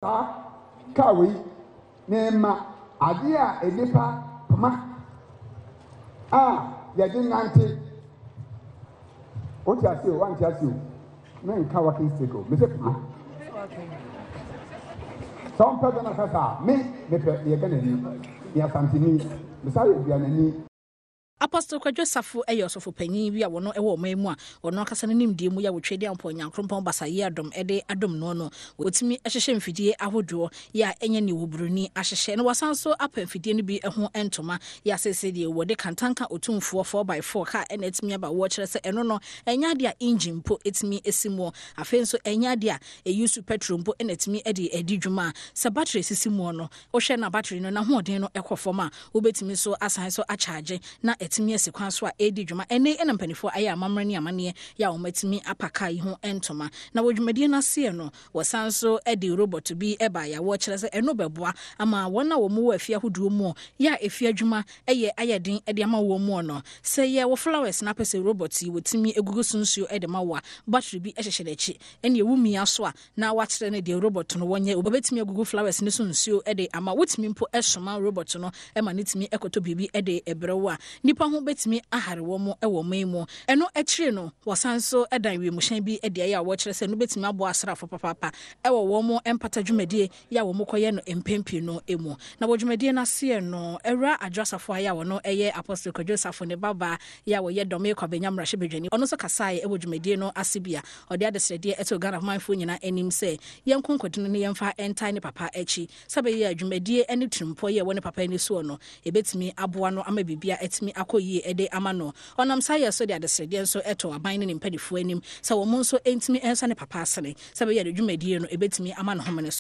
Saa kaa wei na ɛma adeɛ a nnipa poma a yɛde nante. Wote ase o, wante ase o, menka walking stick o, mese poma. Sɛ wompɛ Ghana kasa a, me mepɛ, meyɛ Ghanani, meyɛ Asanteni, mesan yɛ Aduanani. Apostle Kwadwo Safo yɛ ɔsɔfopanyin bi a wɔno wɔ ɔman mu a ɔno ankasa ne nimdeɛ mu yɛ awotwe de ampɔn Nyankoropɔn Basaa yi adom de adom noɔ no. Ɔtumi hyehyɛ mfidie ahodoɔ yɛ a ɛnyɛ nea oburoni ahyehyɛ na wasan nso apa mfidie no bi ho ntoma yɛ a seesei deɛ wɔde Kantanka Otumfoɔ four by four kaa na atumi aba wɔ kyerɛ sɛ ɛno no ɛnyɛ adeɛ a engine mpo tumi si muo afei nso ɛnyɛ adeɛ a ɛuse petrol mpo na ɛtumi de adi dwuma a sɛ battery sisi muo no Wohwɛ na battery no n'ahoɔden no kɔ fam a, wobɛtumi nso asan nso akyagye na atumi asi kwan so a ɛredi dwuma. Ɛnnɛ yi na mpanimfoɔ ayɛ amammerɛ ne amanneɛ yɛ a wɔatumi apa kaa yi ho ntoma. Na wɔ dwumadie no aseɛ no, wɔsan nso de robot bi baeɛ a wɔkyerɛ sɛ ɛno bɛboa ama wɔn a wɔwɔ afie ahodoɔ mu yɛ a efie adwuma yɛ ayɛ den de ama wɔn mu no. Sɛ yɛ wo flowers na apɛ sɛ robot yi wɔtumi gugu so nsuo de ma wo a, battery bi hyehyɛ n'akyi. Ɛnneɛ womia so a, na wakyerɛ no deɛ robot no wɔnyɛ. Obetumi agugu flowers no so nsuo de ama. Wotumi mpo soma robot no ma no tumi kɔtɔ biribi de brɛ wo a, nnipa ho bɛtumi ahare wɔn wɔ ɔman mu. Ɛno akyiri no, wɔsan nso dan wiemhyɛn bi de ayɛ a wɔkyerɛ sɛ ɛno bɛtumi aboa asraafo papaapa wɔ wɔn mpata dwumadie yɛ a wɔkɔyɛ no mpɛn pii no mu. Na wɔ dwumadie no aseɛ no, Awuraa Adwo Asafo Ayɛ a ɔno yɛ Apostle Kwadwo Safo ne babaa yɛ a ɔyɛ Dɔme Kwabenya mmarahyɛbadwani, ɔno nso kasaeɛ wɔ dwumadie no ase bi a ɔde adesrɛdeɛ too Ghana manfoɔ nyinaa anim sɛ yɛnko nkɔdene na yɛmfa ntae ne papa akyi sɛ ɛbɛyɛ a dwumadie ne tirimpɔ yi a ɛwɔ ne papa ani soɔ no ɛbɛtumi aboa no ama biribiara atumi akɔ yie de ama no. Ɔnam saa yɛ so de adesrɛdeɛ nso too aban ne ne mpanifoɔ anim sɛ wɔn nso ntumi nsa ne papa asene sɛ ɛbɛyɛ a ne dwumadie no ɛbɛtumi ama no homene so.